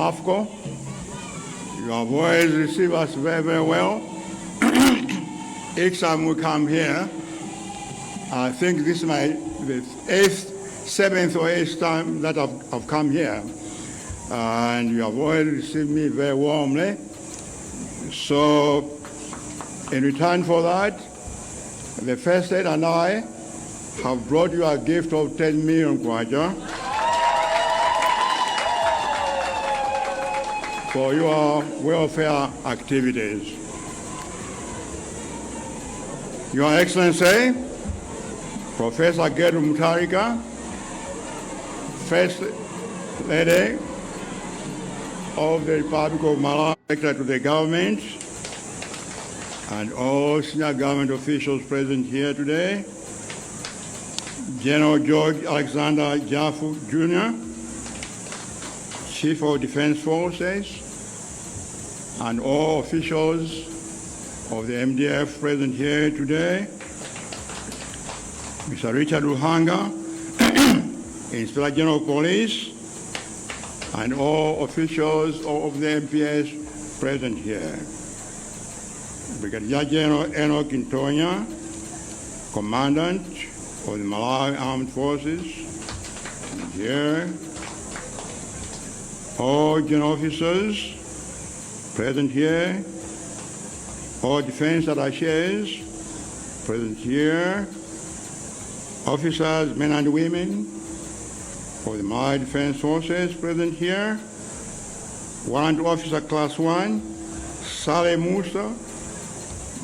Mafco. You have always received us very, very well. Each time we come here, I think this is my the eighth, seventh or eighth time that I've come here. And you have always received me very warmly. So, in return for that, the First Lady and I have brought you a gift of 10 million kwacha for your welfare activities. Your Excellency, Professor Gertrude Mutharika, First Lady of the Republic of Malawi, Secretary to the government, and all senior government officials present here today, General George Alexander Jafu Jr., Chief of Defense Forces, and all officials of the MDF present here today, Mr. Richard Luhanga, Inspector General of Police, and all officials of the MPS present here. Brigadier General Enoch Ntonya, Commandant of the Malawi Armed Forces, here. All general officers present here, all defense attaches present here, officers, men and women of the Malawi Defense Forces present here, Warrant Officer Class 1, Saleh Musa,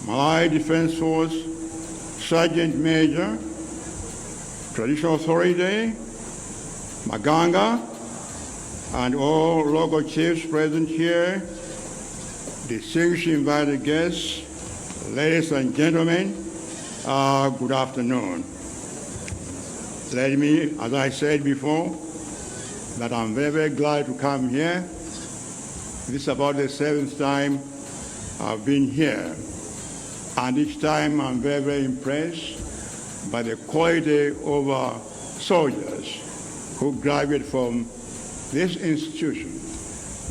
Malawi Defense Force Sergeant Major, Traditional Authority, Maganga, and all local chiefs present here, distinguished invited guests, ladies and gentlemen, good afternoon. Let me, as I said before, that I'm very, very glad to come here. This is about the seventh time I've been here. And each time I'm very, very impressed by the quality of our soldiers who graduate from this institution.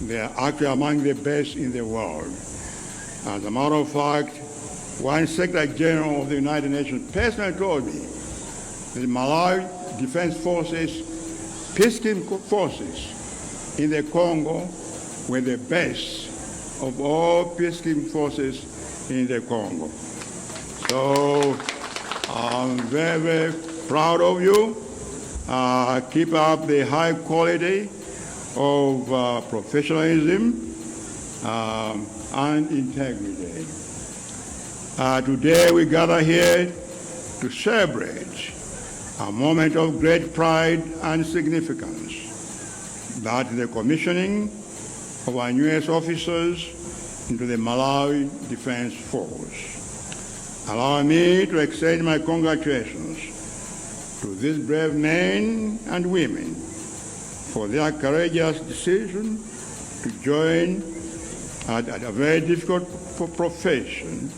They are actually among the best in the world. As a matter of fact, one Secretary General of the United Nations personally told me that the Malawi Defense Forces, peacekeeping forces in the Congo were the best of all peacekeeping forces in the Congo. So I'm very, very proud of you. Keep up the high quality of professionalism and integrity. Today we gather here to celebrate a moment of great pride and significance, that the commissioning of our newest officers into the Malawi Defense Force. Allow me to extend my congratulations to these brave men and women for their courageous decision to join at a very difficult profession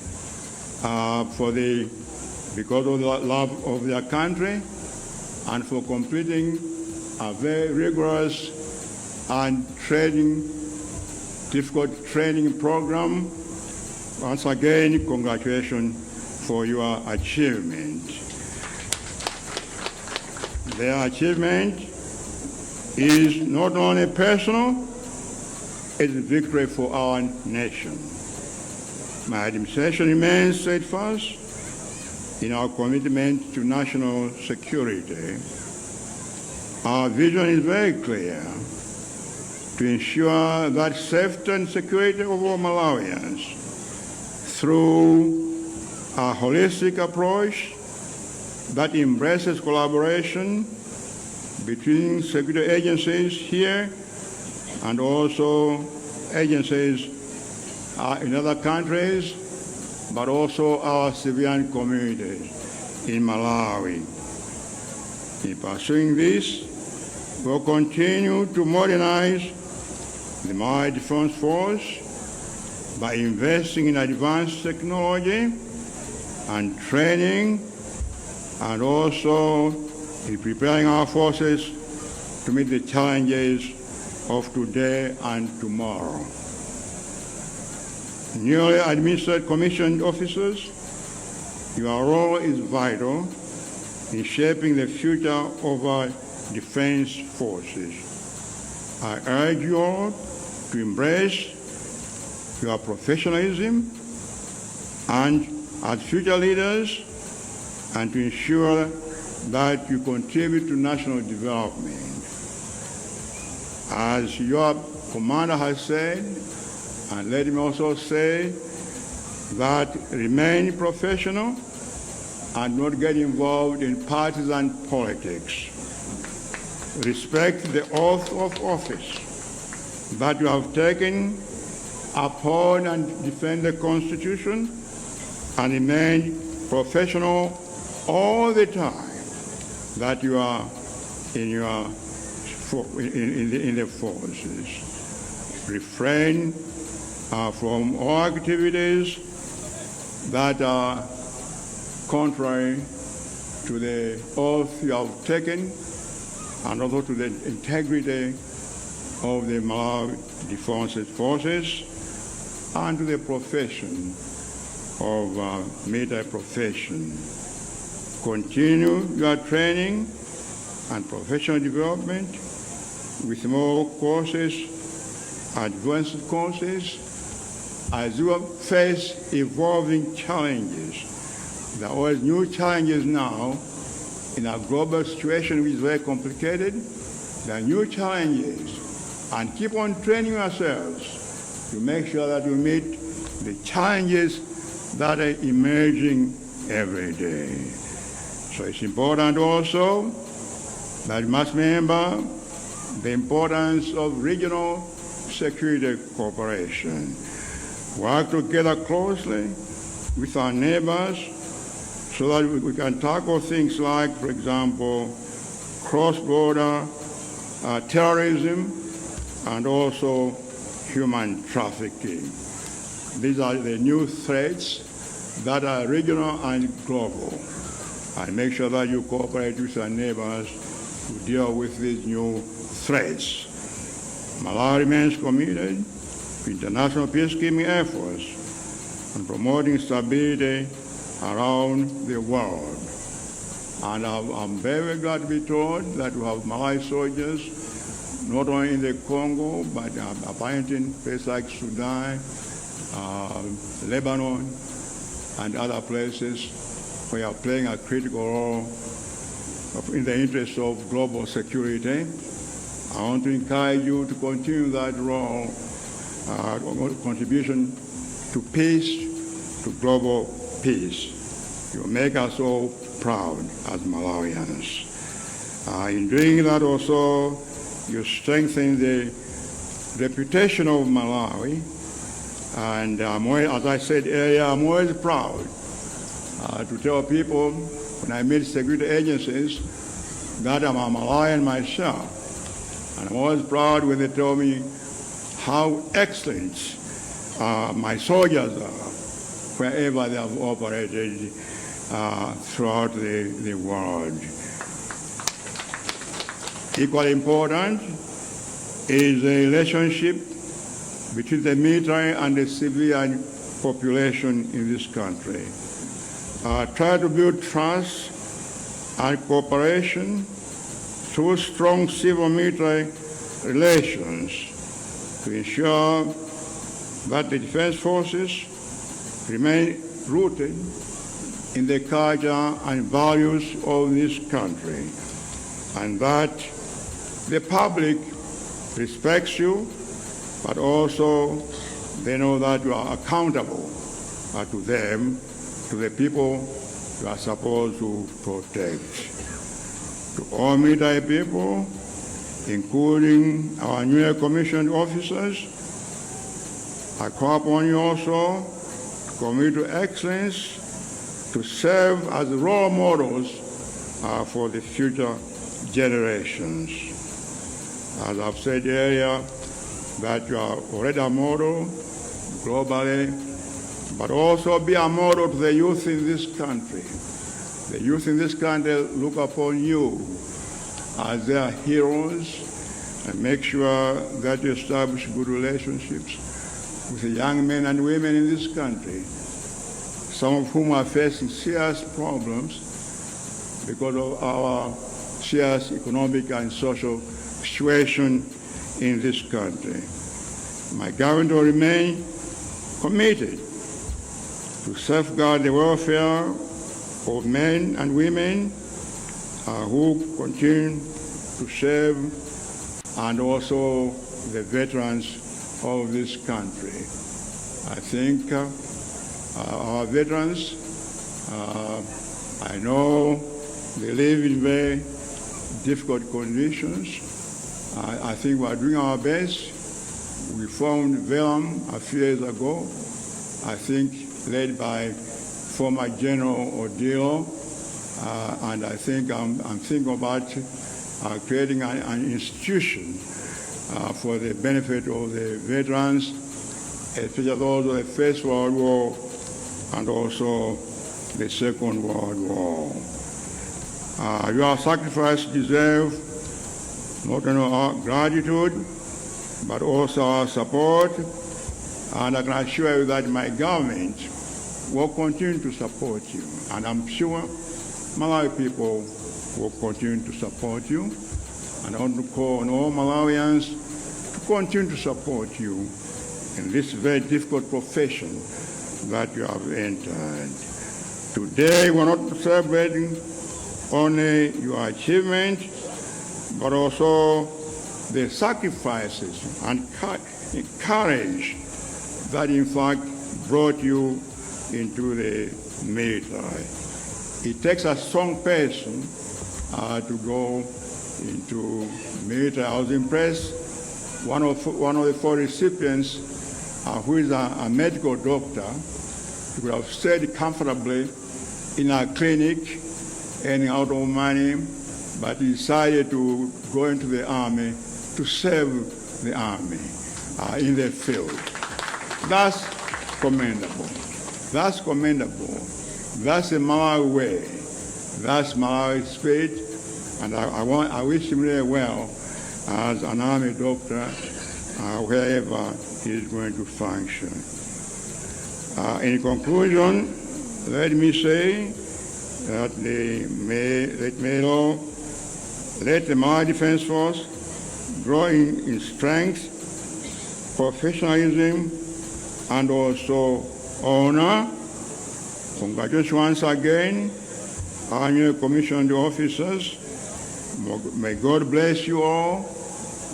because of the love of their country and for completing a very rigorous and difficult training program. Once again, congratulations for your achievement. Their achievement is not only personal, it's a victory for our nation. My administration remains steadfast in our commitment to national security. Our vision is very clear: to ensure that safety and security of all Malawians through a holistic approach that embraces collaboration between security agencies here and also agencies in other countries, but also our civilian communities in Malawi. In pursuing this, we'll continue to modernize the Malawi Defense Force by investing in advanced technology and training, and also in preparing our forces to meet the challenges of today and tomorrow. Newly administered commissioned officers, your role is vital in shaping the future of our defense forces. I urge you all to embrace your professionalism and as future leaders and to ensure that you contribute to national development. As your commander has said, and let me also say that remain professional and not get involved in partisan politics. Respect the oath of office that you have taken, uphold and defend the Constitution, and remain professional all the time that you are in the forces. Refrain from all activities that are contrary to the oath you have taken and also to the integrity of the Malawi Defense Forces and to the profession of military profession. Continue your training and professional development with more courses, advanced courses, as you face evolving challenges. There are always new challenges now in a global situation which is very complicated. There are new challenges. And keep on training yourselves to make sure that you meet the challenges that are emerging every day. So it's important also that you must remember the importance of regional security cooperation. Work together closely with our neighbors so that we can tackle things like, for example, cross-border terrorism and also human trafficking. These are the new threats that are regional and global. And make sure that you cooperate with your neighbors to deal with these new threats. Malawi remains committed to international peacekeeping efforts and promoting stability around the world. And I'm very glad to be told that we have Malawi soldiers not only in the Congo, but apparently in places like Sudan, Lebanon, and other places where are playing a critical role in the interest of global security. I want to encourage you to continue that role, contribution to peace, to global peace. You make us all proud as Malawians. In doing that also, you strengthen the reputation of Malawi. And I'm always, as I said earlier, I'm always proud to tell people when I meet security agencies that I'm a Malawian myself. And I'm always proud when they tell me how excellent my soldiers are wherever they have operated throughout the world. Equally important is the relationship between the military and the civilian population in this country. Try to build trust and cooperation through strong civil military relations to ensure that the defense forces remain rooted in the culture and values of this country, and that the public respects you, but also they know that you are accountable to them, to the people you are supposed to protect. To all military people, including our newly commissioned officers, I call upon you also to commit to excellence, to serve as role models for the future generations. As I've said earlier, that you are already a model globally, but also be a model to the youth in this country. The youth in this country look upon you as their heroes. And make sure that you establish good relationships with the young men and women in this country, some of whom are facing serious problems because of our serious economic and social situation in this country. My government will remain committed to safeguard the welfare of men and women who continue to serve and also the veterans of this country. I think our veterans, I know they live in very difficult conditions. I think we are doing our best. We formed VELAM a few years ago, I think led by former General Odillo, and I think I'm thinking about creating an institution for the benefit of the veterans, especially those of the First World War and also the Second World War. Your sacrifice deserve not only our gratitude, but also our support. And I can assure you that my government will continue to support you. And I'm sure Malawi people will continue to support you. And I want to call on all Malawians to continue to support you in this very difficult profession that you have entered. Today, we're not celebrating only your achievement, but also the sacrifices and courage that in fact brought you into the military. It takes a strong person to go into military. I was impressed. One of the four recipients, who is a medical doctor, he could have stayed comfortably in a clinic, earning out of money, but he decided to go into the army to serve the army in the field. That's commendable. That's commendable. That's the Malawi way. That's Malawi spirit. And I wish him really well as an army doctor wherever he is going to function. In conclusion, let me say that let the Malawi Defense Force grow in strength, professionalism, and also honor. Congratulations once again, our new commissioned officers. May God bless you all,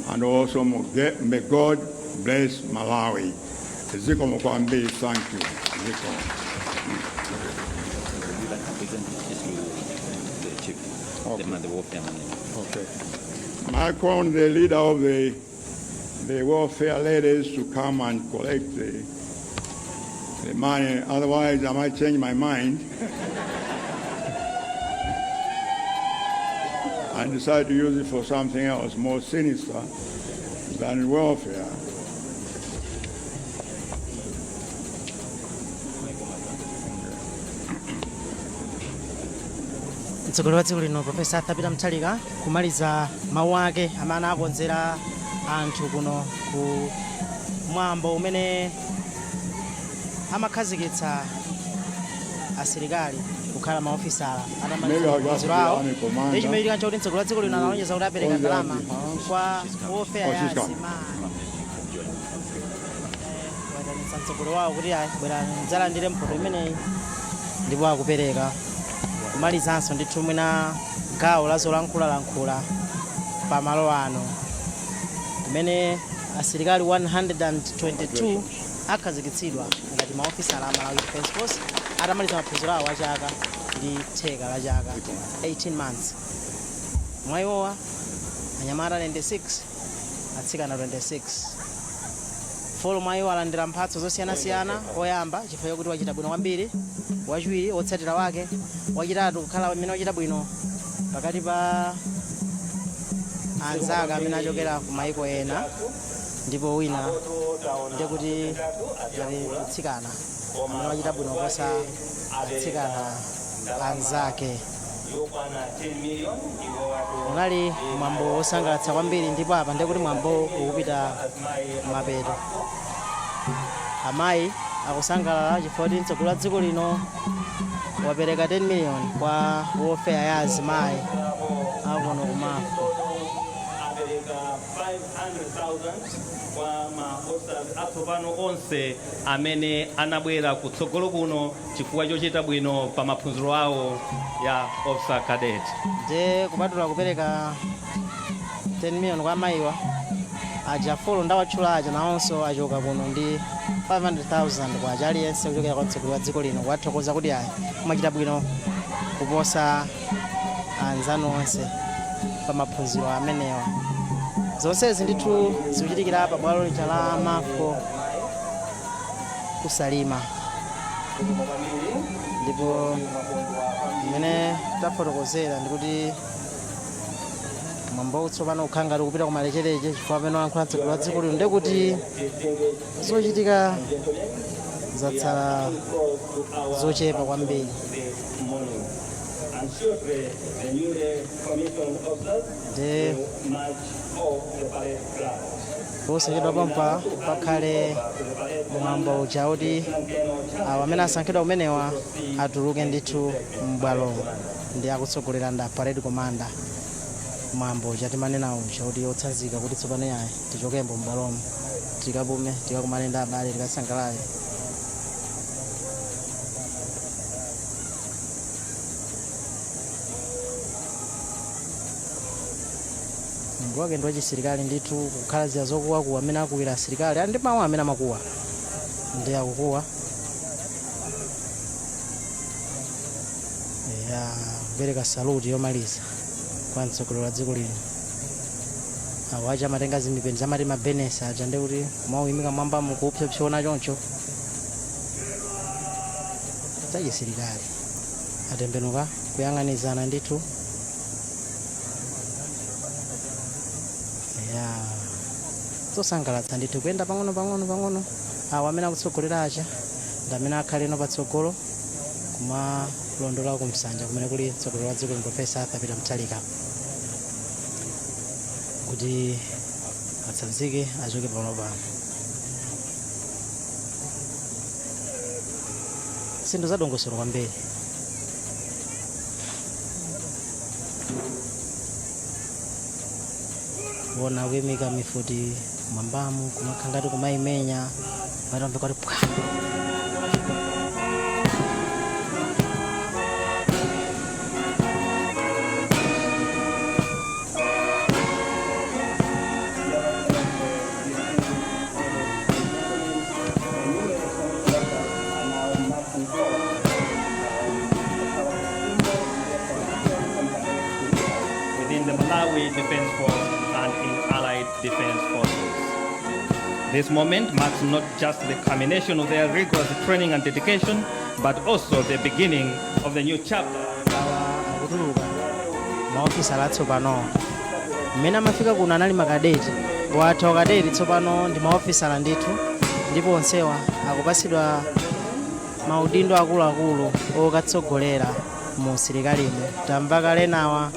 and also may God bless Malawi. Zikomo kwambiri, thank you. Zikomo. Would you like to present this to the chief, the welfare manager? Okay. I call the leader of the welfare ladies to come and collect the money. Otherwise, I might change my mind and decide to use it for something else more sinister than welfare. Mtsogoleri wa dziko lino, Profesa Arthur Peter Mutharika, kumaliza mawu ake amene akonzera anthu kuno ku mwambo umene amakhazikitsa asilikali kukhala maofisala atamaliza Maybe I'll just maphunziro awo. be army commander. Ndi chimechitika nchakuti mtsogoleri wa dziko lino analonjeza kuti apereka On their ndalama behalf. kwa welfare Oh, ya she's coming. azimayi. Wayitanitsa mtsogoleri wawo kuti ayi, bwerani mudzalandire mphoto imeneyi, ndipo akupereka kumalizanso ndithu mwina gawo la zolankhulalankhula pamalo ano kumene asilikali 122 akhazikitsidwa ngati maofisala a Malawi Defense Force atamaliza maphunziro awo achaka ndi theka la chaka, 18 months. Mwayiwowa anyamata 96, atsikana 26. Four mwa iwo alandira mphatso zosiyanasiyana: oyamba chifukwa chokuti wachita bwino kwambiri, wachiwiri wotsatira wake, wachitatu kukhala amene wachita bwino pakati pa anzake amene achokera ku maiko ena, ndipo wina ndekuti ngati mtsikana amene wachita bwino kuposa atsikana anzake. Yokwana 10 million iwo watu. Unali mwambo wosangalatsa kwambiri, ndipo apa ndikuti mwambo ukupita mapeto. Amayi akusangalala chifukwa kuti mtsogoleri wa dziko lino wapereka 10 million kwa welfare ya azimayi akuno ku Mafco. Apereka 500,000 kwa ma officers atsopano onse amene anabwera kutsogolo kuno chifukwa chochita bwino pa maphunziro awo ya officer cadet. Nde kupatula kupereka 10 million kwa amayiwa aja, four ndawatchula aja, nawonso achoka kuno ndi 500,000 kwacha aliyense kuchokera kwa mtsogoleri wa dziko lino, kuwathokoza kuti ayi, kumachita bwino kuposa anzanu onse pa maphunziro amenewa. Zonsezi ndithu zikuchitikira pa bwalo lija la Mafco kuSalima, ndipo mmene tafotokozera ndikuti mwambo tsopano ukhala ngati kupita kumalechereche, chifukwa pamene wayankhula mtsogoleri wa dziko lino ndekuti zochitika zatsala zochepa kwambiri. And shortly, the newly commissioned officers Nde will march off the parade ground. Posachedwa pompa pakhale mwambo uja kuti awo amene asankhidwa kumenewa atuluke ndithu m'bwalomo, ndi akutsogolera nda parade commander. Mwambo uja timanena uja kuti otsanzika, kuti tsopano yayi, tichokembo m'bwalomo, tikapume, tikakumane ndi abale, tikasangalale. Mwambo wake ndi wachisilikali ndithu, kukhala ziya zokuwakuwa amene akuwira asilikali ali ndi mawu amene amakuwa, ndi akukuwa ya kupereka saluti yomaliza kwa mtsogoleri wa dziko lino. Awo aja amatenga zimipeni, amati mabenesi aja, ndi kuti kumawuyimika mwambamo, kuupsopsona choncho zachisilikali. Atembenuka kuyang'anizana ndithu ya zosangalatsa ndithu, kuyenda pang'ono pang'ono pang'ono. Awo amene akutsogolera aja ndi amene akhaleno patsogolo kumalondola kumsanja kumene kuli mtsogoleri wa dziko lino, Professor Arthur Peter Mutharika, kuti atsanzike achoke pano pano. Zinthu zadongosolo kwambiri. Wona kuyimika mifuti mwambamu, kumakhala ngati kumayimenya, matombe kuti pwa. Within the Malawi Defense Force and in Allied Defense Forces. This moment marks not just the culmination of their rigorous training and dedication, but also the beginning of the new chapter. Awa akutuluka maofisala atsopano. Mmene amafika kuno anali makadeti, watha ukadeti, tsopano ndi maofisala ndithu, ndipo onsewa akupasidwa maudindo akuluakulu okatsogolera mu usilikalimu. Tamva kale nawa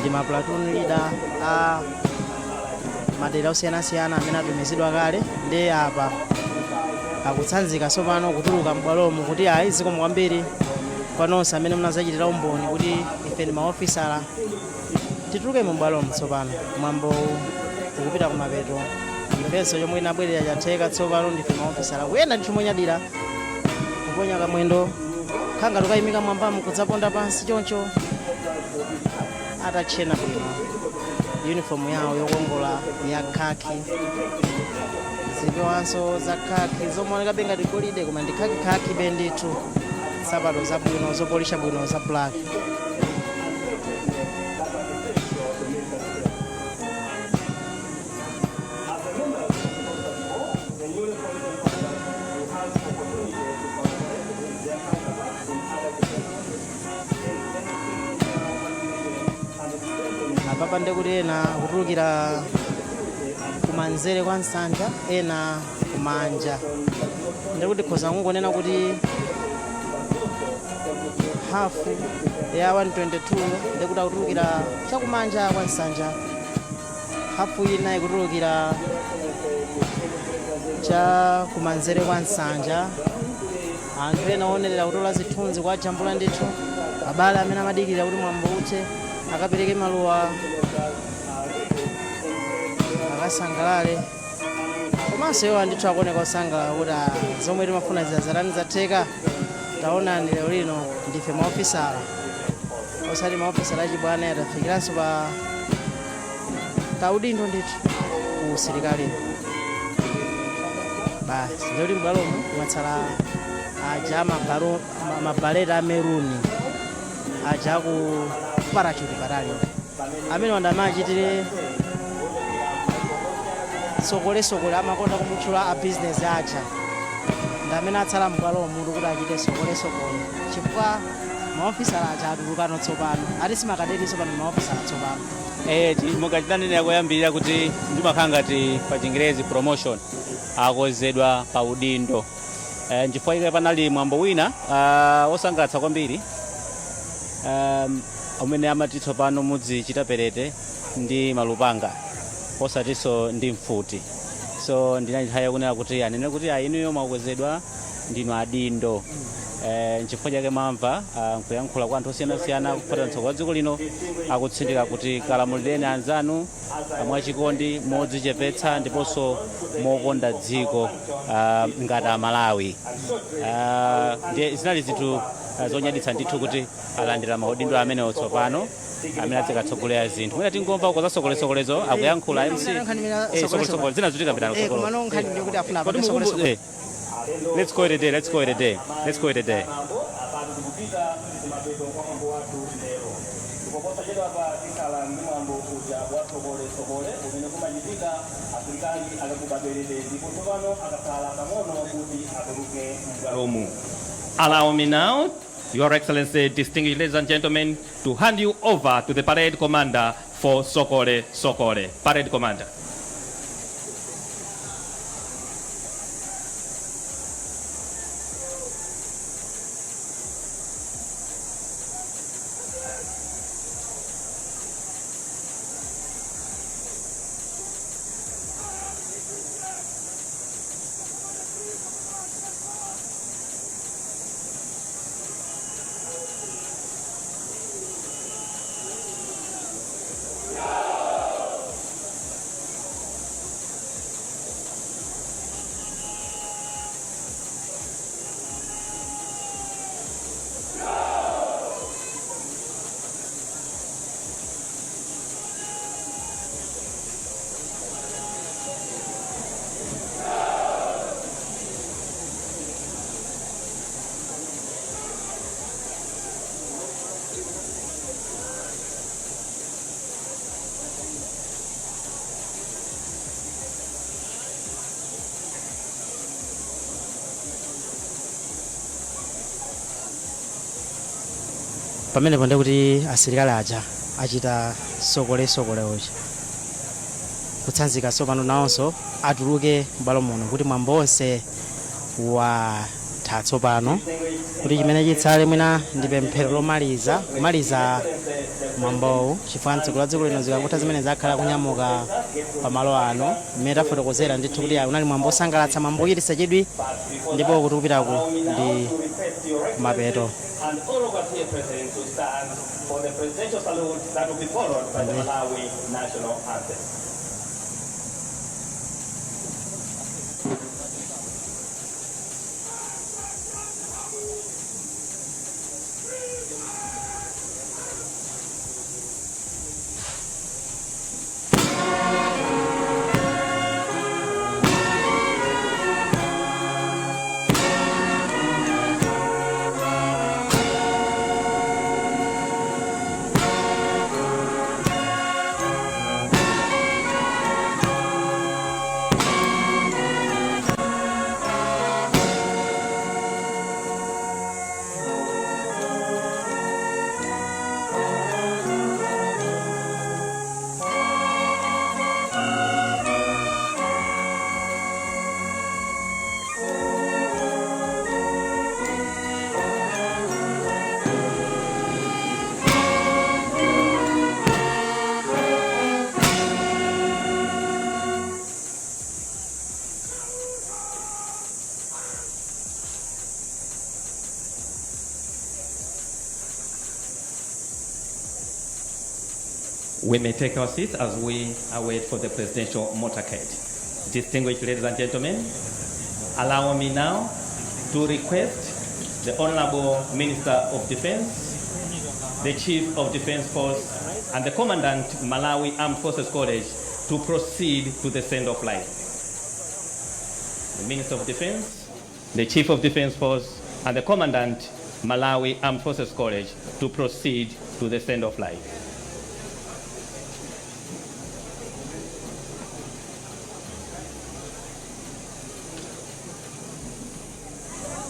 ndi ma platoon leader a madera osiyanasiyana amene atumizidwa kale, ndi apa akutsanzika tsopano kutuluka m'bwalomo kuti ayi, zikomo kwambiri kwa nonse amene munazachitira umboni kuti ife ndi maofisala, tituluke mu bwalomo tsopano, mwambo ukupita kumapeto, ifenso chomwe inabwerera chatheka, tsopano ndife maofisala. Kuyenda ndithu monyadira, kuponya kamwendo khanga tukayimika mwambamu, kudzaponda pansi choncho, atachena bwino uniform yawo yokongola ya khaki, zipewanso za khaki zomaonekabe ngati golide koma ndi khaki be ndithu, nsapato zabwino zopolisha bwino za black. Apapa ndekuti ena kutulukira kumanzere kwa nsanja, ena kumanja, ndikuti khoza kungonena kuti Hafu ya 122 ndikuti akutulukira chakumanja kwa nsanja, hafu ina ikutulukira cha kumanzere kwa nsanja. Anthu ena onerera kutola zithunzi kwa jambula ndithu abale amene amadikirira kuti mwambo uthe akapereke maluwa, akasangalale. Komanso iwo ndithu akuoneka osangalala kuti, "Ah, zomwe timafuna zazarani zatheka. Taonani, lero lino ndife maofisala, osati maofisala achibwana, atafikiranso pa kaudindo ndithu ku usilikali." Basi, ndikuti m'bwalomo mwatsala aja mabaleta ameruni aja ku parachute battalion amene wandama achitire sokolesokole, amakonda kumutchula a business aja, ndi amene atsala m'bwalomo mutu kuti achite sokolesokole, chifukwa maofisala aja atulukano tsopano, ati simakadetiso pano, maofisala tsopano. Mukachitanenera koyambirira kuti ndimakhala ngati pa Chingerezi promotion, akozedwa pa udindo. Nchifukwa chake panali mwambo wina osangalatsa kwambiri umene amati tsopano mudzichita parade ndi malupanga osatinso ndi mfuti. So ndinali nthawi yakunena kuti anene kuti inuyo mwakwezedwa, ndinu adindo. Nchifukwa chake mwamva nkuyankhula kwa anthu osiyanasiyana kupata mtsogoleri wa dziko lino akutsindika kuti kalamulireni anzanu mwachikondi, modzichepetsa ndiponso mokonda dziko ngati Amalawi. Ndiye zinali zinthu zonyaditsa ndithu kuti alandira maudindo amenewo tsopano amene azikatsogolera zinthu. Mwina tingomva uko za sokolesokolezo akuyankhula MC. Nkhani imene Sokolesokole zina zotika pitano. Komano nkhani ndikuti afuna Kodi apange sokolesokole. Let's call it a day. Let's call it a day. Let's call it a day. Apano tikupita kumapeto kwa mwambo wathu lero, ndipo posachedwapa tikhala ndi mwambo uja wa sokolesokole umene kumachitika asilikali akaguba parade ndipo tsopano akakhala pang'ono kuti atuluke m'bwalomu. Allow me now, Your Excellency, distinguished ladies and gentlemen, to hand you over to the parade commander for Sokole Sokole. Parade commander. Pamenepo ndikuti asilikali aja achita sokolesokole uja, kutsanzika tsopano nawonso atuluke m'bwalo muno kuti mwambo onse watha tsopano, kuti chimene chitsale mwina ndi pemphero lomaliza, kumaliza mwambowu, chifukwa mtsogoleri wa dziko lino zikangotha zimene zakhala kunyamuka pamalo ano. Mmene tafotokozera ndithu kuti unali mwambo osangalatsa, mwambo ochititsa chidwi, ndipo kuti kupitaku ndi kumapeto. And all of us here present to stand for the presidential salute that will be followed by the Malawi national anthem. We may take our seats as we await for the presidential motorcade. Distinguished ladies and gentlemen, allow me now to request the Honorable Minister of Defense, the Chief of Defense Force, and the Commandant, Malawi Armed Forces College, to proceed to the send-off line. The Minister of Defense, the Chief of Defense Force, and the Commandant, Malawi Armed Forces College, to proceed to the send-off line.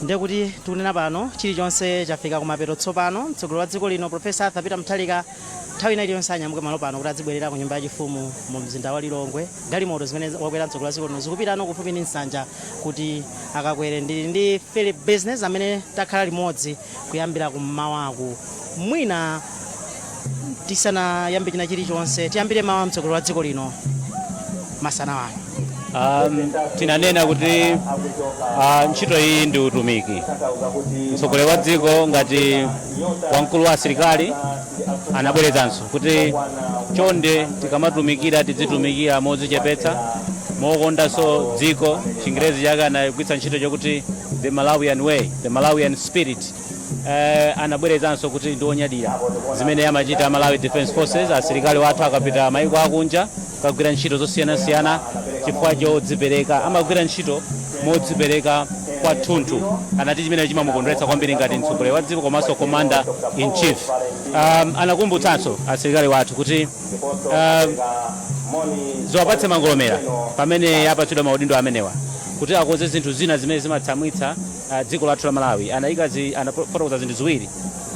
Ndiye kuti tikunena pano chilichonse chafika kumapeto. Tsopano mtsogoleri wa dziko lino, Profesa Arthur Peter Mutharika, nthawi ina iliyonse anyamuke malo pano kuti adzibwerera ku nyumba yachifumu mu mzinda wa Lilongwe. Galimoto zimene wakwera mtsogoleri wa dziko lino zikupitano kufupi ndi nsanja kuti akakwere. Ndili ndi Philip Business amene takhala limodzi kuyambira kummawaku. Mwina tisanayambe china chilichonse, tiyambire mawu mtsogoleri wa dziko lino masana wano. Tinanena kuti ntchito iyi ndi utumiki. Mtsogoleri wa dziko ngati wamkulu wa asilikali anabwerezanso kuti chonde tikamatumikira tidzitumikira modzichepetsa, mokondanso dziko. Chingerezi chake anagwiritsa ntchito chokuti the Malawian way, the Malawian spirit. Anabwerezanso kuti ndi onyadira zimene amachita Malawi Defense Forces, asilikali wathu akapita maiko akunja kagwira ntchito zosiyanasiyana, chifukwa chodzipereka, amagwira ntchito modzipereka kwathunthu. Anati chimene chimamukondweretsa kwambiri ngati mtsogoleri wa dziko komanso commander in chief. Anakumbutsanso asilikali wathu kuti ziwapatse mangolomera pamene apatsidwa maudindo amenewa kuti akonze zinthu zina zimene zimatsamwitsa dziko lathu la Malawi. Anayika anafotokoza zinthu ziwiri: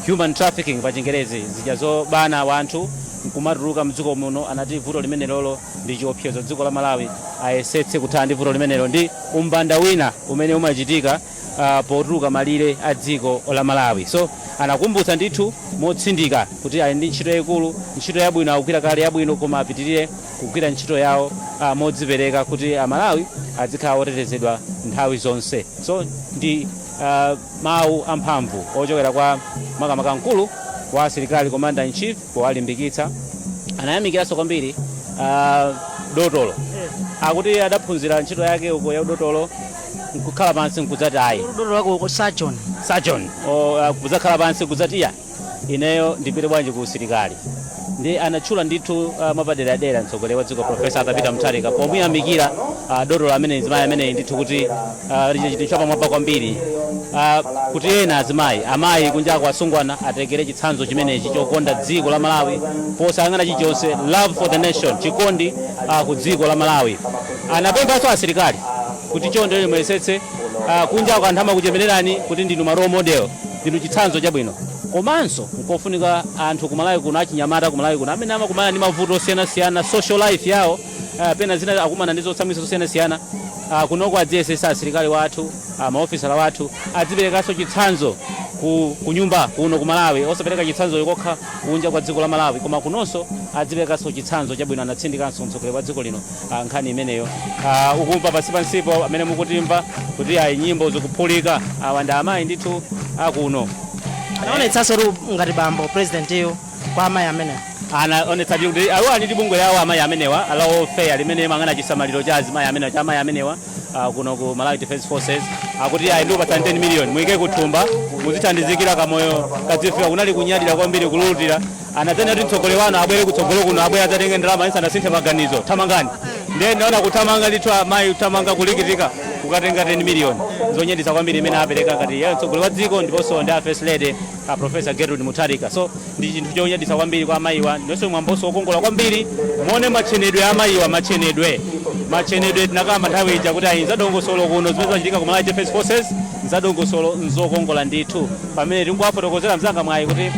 human trafficking, pa Chingerezi zija zobana wanthu nkumatuluka mdziko muno. Anati vuto limene lolo ndi chiopsezo dziko la Malawi, ayesetse kuthana ndi vuto limenelo, ndi umbanda wina umene umachitika potuluka malire a dziko la Malawi. So anakumbutsa ndithu motsindika kuti ali ndi ntchito yayikulu, ntchito yabwino akugwira kale yabwino, koma apitirire kugwira ntchito yawo modzipereka kuti Amalawi azikhala otetezedwa nthawi zonse. So ndi mawu amphamvu ochokera kwa makamaka mkulu wa asilikali, commander in chief, powalimbikitsa. Anayamikiranso kwambiri dotolo, akuti adaphunzira ntchito yake uko ya udotolo nkukhala pansi nkudzati ayi. Dotolo wako surgeon. Surgeon kudzakhala pansi kudzati iya, ineyo ndipite bwanji ku usilikali? Ndi anatchula ndithu mwapaderadera mtsogoleri wa dziko, Profesa Arthur Peter Mutharika, pomuyamikira dotolo amene mzimayi ameneyi ndithu kuti chinthu chapamwamba kwambiri, kuti ena azimayi, amayi kunjako, asungwana atekere chitsanzo chimenechi chokonda dziko la Malawi posayang'ana chilichonse, love for the nation, chikondi ku dziko la Malawi. Anapemphanso asilikali kuti chonde muyesetse, kunjako anthu amakuchemererani kuti ndinu ma role model, ndinu chitsanzo chabwino, komanso nkofunika anthu kumalawi kuno, achinyamata kumalawi kuno amene amakumana ndi mavuto osiyanasiyana, social life yawo pena zina akumana ndi zotsamwitsa zosiyanasiyana, kunoko adziyesesa asilikali wathu, maofisala wathu adziperekanso chitsanzo ku nyumba kuno ku Malawi, osapereka chitsanzo kokha kunja kwa dziko la Malawi, koma kunonso adziperekanso chitsanzo chabwino. Anatsindikanso mtsogoleri wa dziko lino nkhani imeneyo. Ukumva pansi pansipo amene mukutimva kuti ayi, nyimbo zikuphulika, awa ndi amayi ndithu akuno. Anaonetsanso tu ngati bambo president iyo kwa amayi amenewa. Anaonetsa kuti awo ali ndi bungwe lawo amayi amenewa la welfare limene limang'ana chisamaliro cha azimayi amenewa, cha amayi amenewa kuno ku Malawi Defense Forces. Akuti ayi, ndikupatsa 10 million, muyike kuthumba, muzithandizikira kamoyo kadzifika. Kunali kunyadira kwambiri, kululutira. Anadzanena kuti mtsogoleri wanu abwere kutsogolo kuno, abwere adzatenge ndalama isanasinthe maganizo, thamangani. Ndiye ndaona kuthamanga ndithu, amayi kuthamanga kulikitika kukatenga 10 million. Zonyaditsa kwambiri imene apereka ngati ya mtsogoleri wa dziko ndiponso ndi a first lady, a Professor Gertrude Mutharika. So ndi chinthu chonyaditsa kwambiri kwa amayiwa, ndinso mwambonso wokongola kwambiri. Muone machenedwe a amayiwa, machenedwe, machenedwe. Tinakamba nthawi ija kuti ayi, nzadongosolo kuno zimene zimachitika ku Malawi Defense Forces, nzadongosolo, nzokongola ndithu. Pamene tikuwafotokozera mzanga mwayi kuti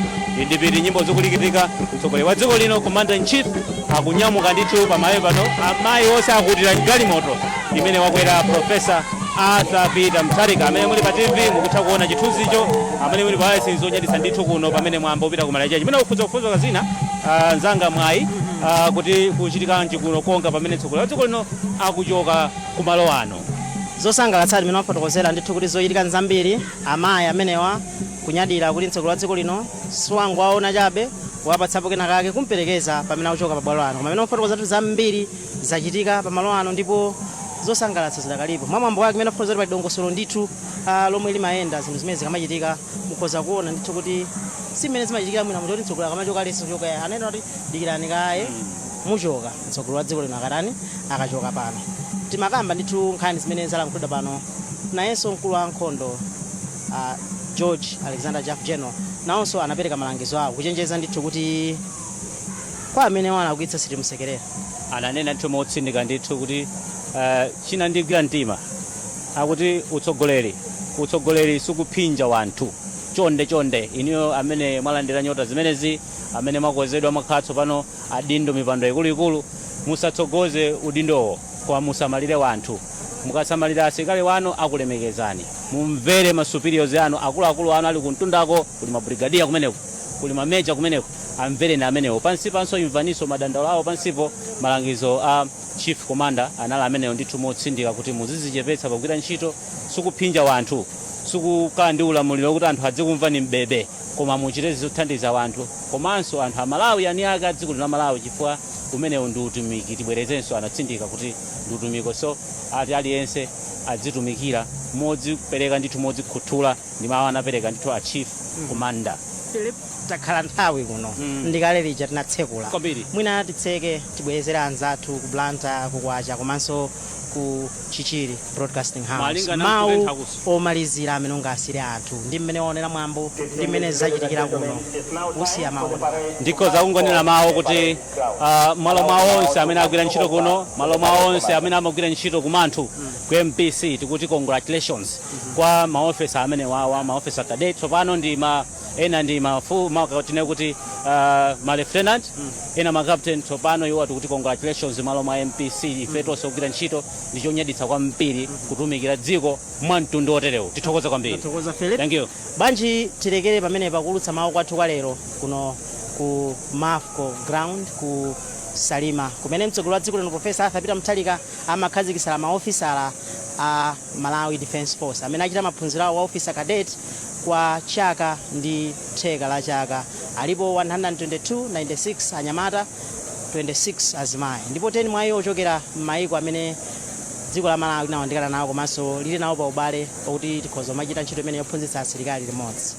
ndipiti, nyimbo zikulikitika, mtsogoleri wa dziko lino, commander in chief, akunyamuka ndithu pamayi pano. Amayi onse akutira galimoto imene wakwera Professor Arthur Peter Mutharika. Amene muli pa TV mukutha kuona chithunzicho, amene muli pa wireless, zonyaditsa ndithu kuno pamene mwambo upita ku Malaysia. Chimene kufunza kufunza zina, nzanga mwayi, kuti kuchitikanji kuno konga pamene mtsogoleri wa dziko lino akuchoka kumalo ano? Zosangalatsa limene wafotokozera ndithu kuti zochitika nzambiri. Amayi amenewa kunyadira kuti mtsogoleri wa dziko lino siwangowaona chabe. Wapatsapo kenakake kumperekeza pamene akuchoka pabwalo ano. Koma pamene ofotokoza zambiri zachitika pamalo ano ndipo zosangalatsa zidakalipo. Mwamwambo wake imene ofotokoza pali dongosolo ndithu lomwe limayenda zinthu zimene zikamachitika, mukhoza kuona ndithu kuti si mmene zimachitikira mwina muchoti mtsogoleri akamachoka aliyense kuchoka, anena kuti dikirani kaye, muchoka mtsogoleri wa dziko lino akatani, akachoka pano. Timakamba ndithu nkhani zimene zalankhulidwa pano. Nayenso mkulu wa ankhondo George Alexander Jaff General nawonso anapereka malangizo awo kuchenjeza ndithu kuti kwa amene walakwitsa sitimusekerera. Ananena ndithu motsindika ndithu kuti chinandigwira mtima akuti utsogoleri sikuphinja wanthu. Chonde chonde, inuyo amene mwalandira nyota zimenezi, amene mwakwezedwa, mwakhala tsopano adindo mipando ikuluikulu, musatsogoze udindowo koma musamalire wanthu. Mukasamalira asilikali wanu akulemekezani. Mumvere ma superiors anu, akuluakulu anu ali kumtundako, kuli mabrigadier kumeneko, kuli mameja kumeneko, amvereni amenewo. Pansi panso imvaniso madandaulo awo pansipo. Malangizo a chief commander anali amenewo ndithu motsindika kuti muzizichepetsa pogwira ntchito. Sikuphinja wanthu, sikukhala ndi ulamuliro kuti anthu adzikumva ni mbebe, koma muchite zothandiza wanthu komanso anthu Amalawi ani ake a dziko lino la Malawi, chifukwa umenewu ndi utumiki. Tibwerezenso, anatsindika kuti ndi utumiki, so ati aliyense adzitumikira modzipereka ndithu, modzikhuthula. Ndi mawu anapereka ndithu a chief commander. Philip, takhala nthawi kuno, ndikale lija tinatsekula. Kwambiri. Mwina titseke, tibwezere anzathu ku Blantyre, kukwacha komanso ku Chichiri Broadcasting House. Malinga na Mawu mkutentha kuso. omalizira amene ungasire anthu ndi mmene waonera mwambo ndi mmene zachitikira kuno, usiya mawu. Ndikhoza kungonena mawu kuti malo mwa onse amene agwira ntchito kuno, malo mwa onse amene amagwira ntchito kumanthu ku MBC, tikuti congratulations kwa maofesa amene wawa maofesa cadet tsopano ndi ma ena ndi mafu tine kuti ma lieutenant, ena ma captain tsopano. Iwo tikuti congratulations malo mwa MBC. Ife tonse kugwira ntchito ndi chonyaditsa kwambiri kutumikira dziko mwa mtundu oterewu. Tithokoze kwambiri. Tathokoza, Philip. Thank you. Bwanji tilekere pamene pakulutsa mawu kwathu kwa lero kuno ku Mafco Ground ku Salima, kumene mtsogoleri wa dziko lino Professor Arthur Peter Mutharika amakhazikitsira maofisala a Malawi Defence Force amene achita maphunziro awo wa officer cadet kwa chaka ndi theka la chaka. Alipo 122, 96 anyamata, 26 azimayi, ndipo 10 mwa iwo ochokera m'mayiko amene dziko la Malawi linawandikana nawo komanso lili nawo pa ubale pakuti tikhoza kumachita ntchito imene yophunzitsa asilikali limodzi.